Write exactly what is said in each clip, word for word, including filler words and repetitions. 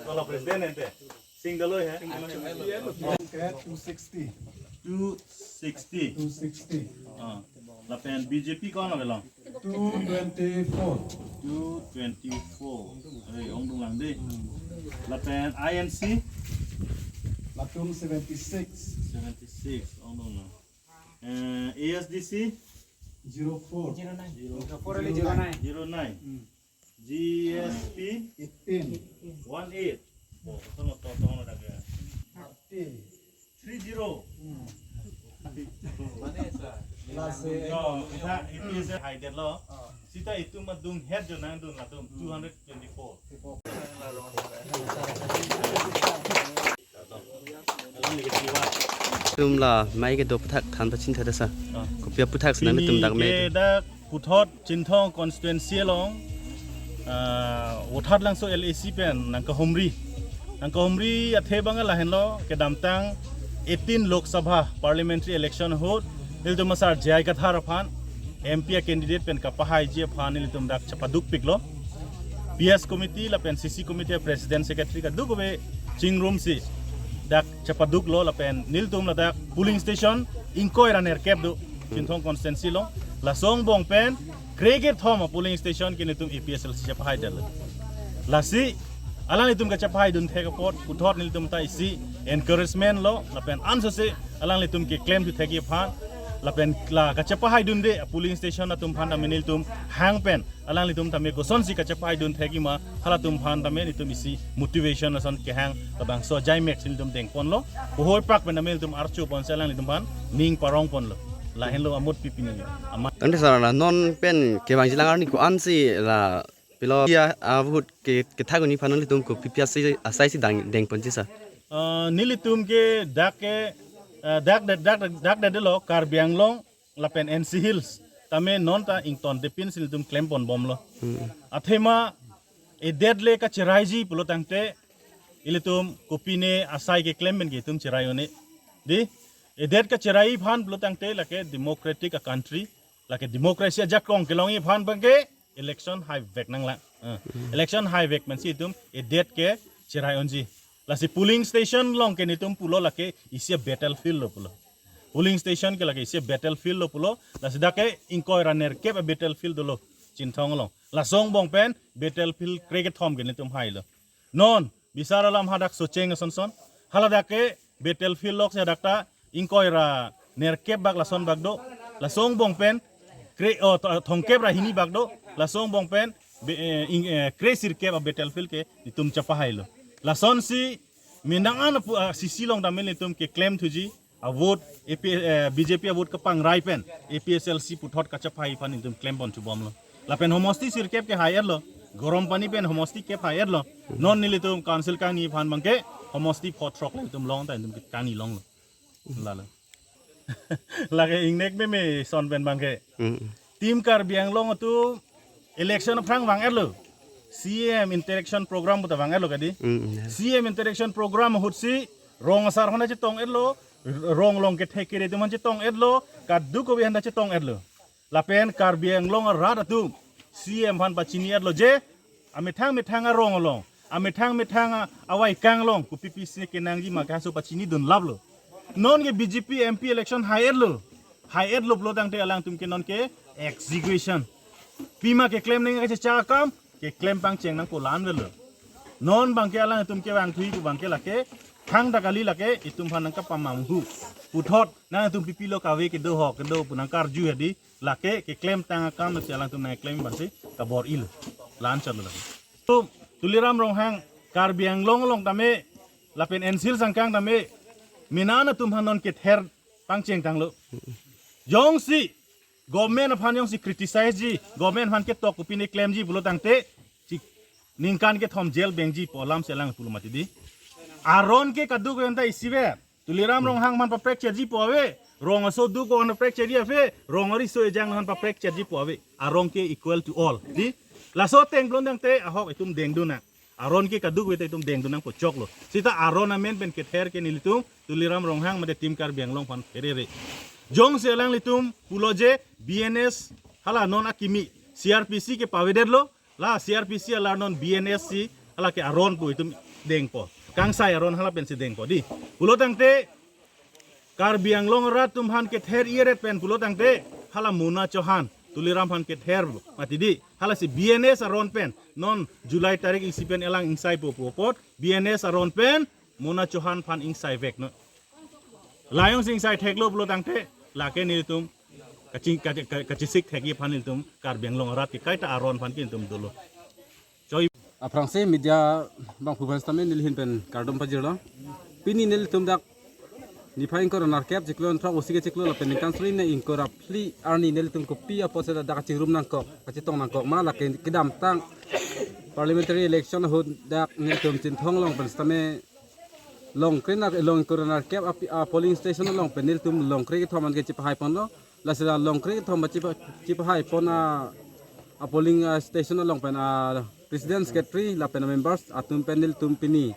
Kalau presiden ente. Sing dolo ya. Two sixty. Two sixty. Two sixty. Ah. Lapen B J P ko-an lo belong? Two twenty-four. Two twenty-four. Hei, ongdung lang dei. Lapen I N C? Latum seventy-six. Seventy-six, ongdung lang. Eh, A S D C? Zero four. Zero nine. Zero four ali zero nine. Zero nine. Hmm. G S P? Eighteen. One eight. Oh, koson lo to, to lo dak ya. Thirty. Three zero. Hmm. Lasi. Oh, kita A P S L C haidetlo. Ah. Sita itum adung het jo nangdun latum, hmm, two hundred twenty-four. Atum la mei kedo aphuthak than pachini tha dei sir. Ah. Kopi aphuthak si nangtum dak mei ke kedo? Dak puthot Chinthong constituency along, ah, Vothatlangso L A C pen nangkahumri. Nangkahumri athe abang lahenlo, kedamtang eighteen Lok Sabha parliamentary election ahut, nelitum asar J I Kathar aphan M P a candidate pen kapahaiji aphan nelitum dak chepadukpiklo. P S committee lapen C C committee president secretary kadokave chingrumsi dak chepaduklo lapen nelitum ladak polling station ingkoi ra nerkep do Chinthong constituency along. Laso angbong pen krekethom a polling station ke nelitum A P S L C chepahaidetlo. Lasi alanglitum kachepahaidun thek apot puthot nelitum ta isi encouragement lo lapen ansose alanglitum keklem thu thekji aphan lapen la kachepahaidunde a polling station atum aphan tame nelitum hang pen alanglitum tame kosonsi kachepahaidun thekji ma, halatum aphan tame nelitum isi motivation ason kehang labangso jaimek si nelitum dengponlo. Puhoi pak pen tame nelitum archoponsi alanglitum aphan ning parongponlo. Lahenlo amut pipini. Amat. Tangte sir, la non pen kevangji alang arni ko-ansi la pilo ya, ah, vote ke, kethak un-e aphan nelitum kopi-pi asai, asai si dang, dengponji sir? Ah, nelitum ke dak ke, ah, dak, dak, dak, dak, dak, dak lo Karbi Anglong lapen N C Hills tame non ta ington depin si nelitum klemponbomlo. Hmm. Athema edet le kacheraiji pulo tangte ilitum kopine asai keklem pen ke itum cherai un-e. Dei, edet kacherai aphan pulo tangte lake democratic a country, lake democracy ajakong kelongji aphan abang ke election haivek nanglang. Eh, hmm, election haivek pensi itum edet kacherai unji. Lasi polling station along ke nelitum pulo lake isi a battlefield lo pulo. Polling station ke lake isi a battlefield lo pulo. Lasi dak ke ingkoi ra nerkep a battlefield dolo Chinthong along. Laso angbong pen battlefield krekethom ke nelitum hailo. Non bisar alam hadak Socheng asonson. Haladak ke battlefield lok si hadak ta ingkoi ra nerkep bak lason bak do. Laso angbong pen kre, oh, tho-, thomkep ra hini bak do. Laso angbong pen be, eh, ing, eh, kresirkep a battlefield ke itum chepahailo. Lasonsi menang an apu, ah, C C along tame nelitum keklem thuji a vote A P, eh, B J P a vote kapangrai pen A P S L C puthot kachepahai aphan nelitum klempon chubomlo. Lapen homosti sirkep ke hai-etlo. Garampani pen homosti kep hai-etlo. Non nelitum council kangni aphan abang ke homosti pho throk le itum long ta itum kangni longlo. Lalo. Lake ingnek meme son pen abang ke. Mm. Team Karbi Anglong atum election aphrang vang-etlo. C M interaction program puta vang-etlo kadi. Mm, ya. C M interaction program ahutsi rong asar aphan ta chetong-etlo, rong along kethek kere atum aphan chetong-etlo, kadokave aphan ta chetong-etlo. Lapen Karbi Anglong arat atum C M aphan pachini-etlo je, amethang methang arong along, amethang methang a-, avaikang along kopi-pi si kenangji ma ke halaso pachinidun laplo. Non ke B J P M P election hai-etlo. Hai-etlo pulo tangte alangtum ke non ke execution. Pima keklem nangji kachecha akam, keklem pangcheng nangpo la-an avelo. Non abang ke alangtum kevangthui pu abang ke lake, thangta kali lake, itum aphan nangkapamamhu. Puthot, nangtum pipilo kave kedo ho, kedo pu nangkarju hedi, lake, keklem tang akam si alangtum nangklem aphansi kabor-ilo. La-an chotlo lake. Tu, Tuliram Ronghang, Karbi Anglong along tame, lapen N C Hills angkang tame, mena atum aphan non kether pangcheng tanglo. Jongsi government aphan jongsi criticize ji, government aphan ketok kopine klemji pulo tangte, chi ningkan kethom jail bengji pu alam si alang pulo mati dei. Aron ke kadokave ta isivet. Tuliram Ronghang aphan paprek cherji pu ave. Rong aso duk aphan paprek cherji ave. Rong ariso ejang aphan paprek cherji pu ave. Aron ke equal to all. Dei. Laso ateng pulo tangte ahok itum dengdun nang. Aron ke kadokave ta itum dengdun nangpo choklo. Sita aron amen pen kether ke nelitum Tuliram Ronghang mate Team Karbi Anglong aphan pherere. Jongsi alanglitum pulo je B N S hala non akimi C R P C ke pavedetlo, la C R P C alar non B N S si hala ke aron pu itum dengpo. Kangsai aron hala pensi dengpo dei. Pulo tangte Karbi Anglong arat atum aphan kether-i-et pen pulo tangte hala Mona Chauhan, Tuliram aphan kether mati dei. Halasi B N S aron pen non July tarik isi pen elang ingsaipo pu apot B N S aron pen Mona Chauhan aphan ingsaivek non. La jongsi ingsai theklo pulo tangte lake nelitum kaching-, kachi-, ka-, kachesik thekji aphan nelitum Karbi Anglong arat ke kaita aron aphan ke nelitum dolo. Choi. Aphrangsi media abangphu aphan sitame neli ahin pen kardom pajirlo. Pini nelitum dak niphai ingkoi ra nerkep, chiklo throk, osi kechiklo lapen ningkan suri hini ingkoi ra phli arni nelitum kopi apotsi dak kachingrum nangkok, kachetong nangkok ma, lake kedamtang parliamentary election ahut dak nelitum Chinthong along pen sitame Longkre na, Longkre nerkep api-, a polling station along pen nelitum Longkre kethom an ke chepahai ponlo. Lasi la Longkre kethom ba chepa-, chepahai pon a, a polling, a, station along pen a president, secretary lapen a members atum pen nelitum pini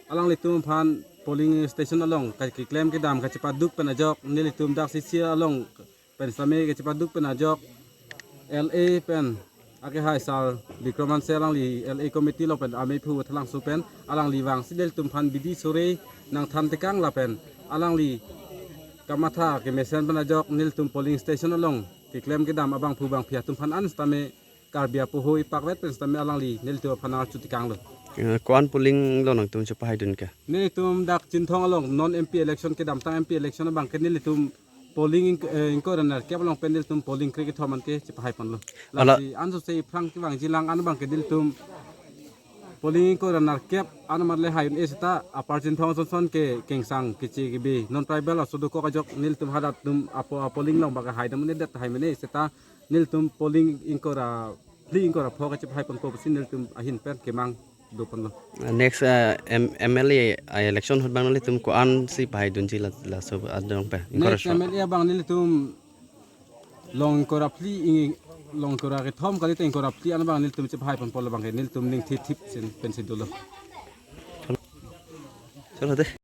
alanglitum aphan polling station along ka-, keklem kedam kachepaduk pen ajok nelitum dak C C along pen sitame kachepaduk pen ajok L A pen akehai sar Bikram Hanse alangli L A committee along pen amephu thalangso pen alangli vangsi nelitum aphan bidi sore nangthan tekang lapen alangli kamatha kemesen pen ajok nelitum polling station along keklem kedam abangphu bangphi atum aphan an sitame Karbi apoho ipakvet pen sitame alangli nelitum aphan archu tekanglo. Eh, ko-an polling along nangtum chepahaidun ke? Nelitum dak Chinthong along non M P election kedamtang M P election abang ke nelitum polling ing-, eh, ingkoi ra nerkep along pen nelitum polling krekethom an ke chepahai ponlo. Ala- Lasi ansose aphrang kevangji lang an abang ke nelitum polling ingkoi ra nerkep an amat le hai un-e seta apar Chinthong asonson ke kengsang keche kebe non tribal aso dokok ajok nelitum hadak atum apo-, a polling along bak hai dam un-edet hai mene seta nelitum polling ingkoi ra phli ingkoi ra pho kachepahai ponpo pusi nelitum ahin pen kemang do ponlo. Next, uh, M-, M L A, uh, election ahut abang nelitum ko-ansi pahaidunji la, laso adong pen? Ingkoi ra Next sho. M L A abang nelitum Longkre phli ing-, Longkre kethom kalite ingkoi ra phli an abang nelitum chepahai ponpo labang ke nelitum ning thithip sen pensi dolo. Chalo de.